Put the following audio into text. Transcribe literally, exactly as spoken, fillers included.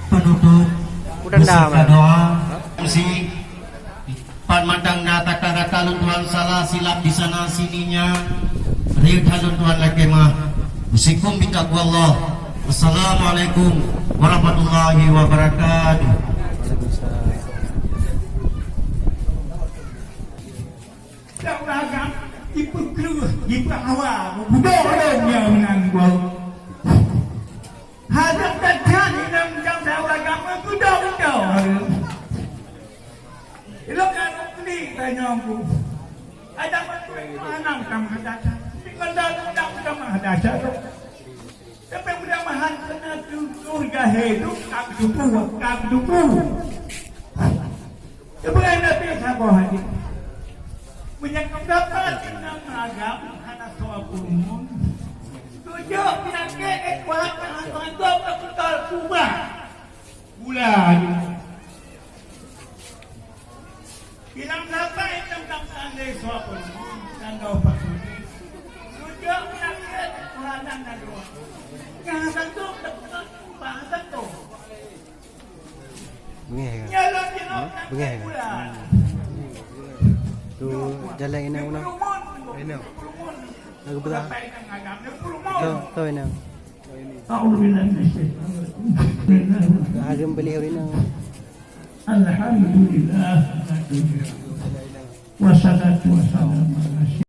Penutup beserta doa. M C, pat mantong na kata-kata lôn tuan salah silap di sana sininya, riet that lôn tuan lakée meu'ah. Usikum bitaqwallah. Wassalamualaikum warahmatullahi wabarakatuh. Waalaikumsalam. Dak ureueng agam jipeukreueh, jipeuhawa, beubudok lom nyoe meunan gob. Hareuem that-that inong agam dak ureueng agam beubudok-budok hareuem. Ilong ka rot klik tanyoe ku. Ada beutôi anang ka meuhadasah. Tinggal dalam udang ka meuhadasah. Sampai mudah-mudahan kena tutur gahé duek, kab duku, kab duku. Sebenarnya Nabi saboh hadis. Meunyoe dapat inong agam hana soe peurumun, tujoh peunyakét ék kuat hana soe peutal kubah. Gula. Bilang sapai teuntang tandai soe pun, tandau pakuni. Rujok penyakit, peranan dan doa. Nyang satu, bahasa tu. Bengeh ke? Nyala jeruk, bengeh ke? Pula. Tu jalan inang mana? Inang. Lagu belah. Tahu, tahu inang. A'udzubillahi minasyaitonirrajim. Bismillahirrahmanirrahim. Hareuem beli hari ni. Alhamdulillah. Wassalatu wassalamu ala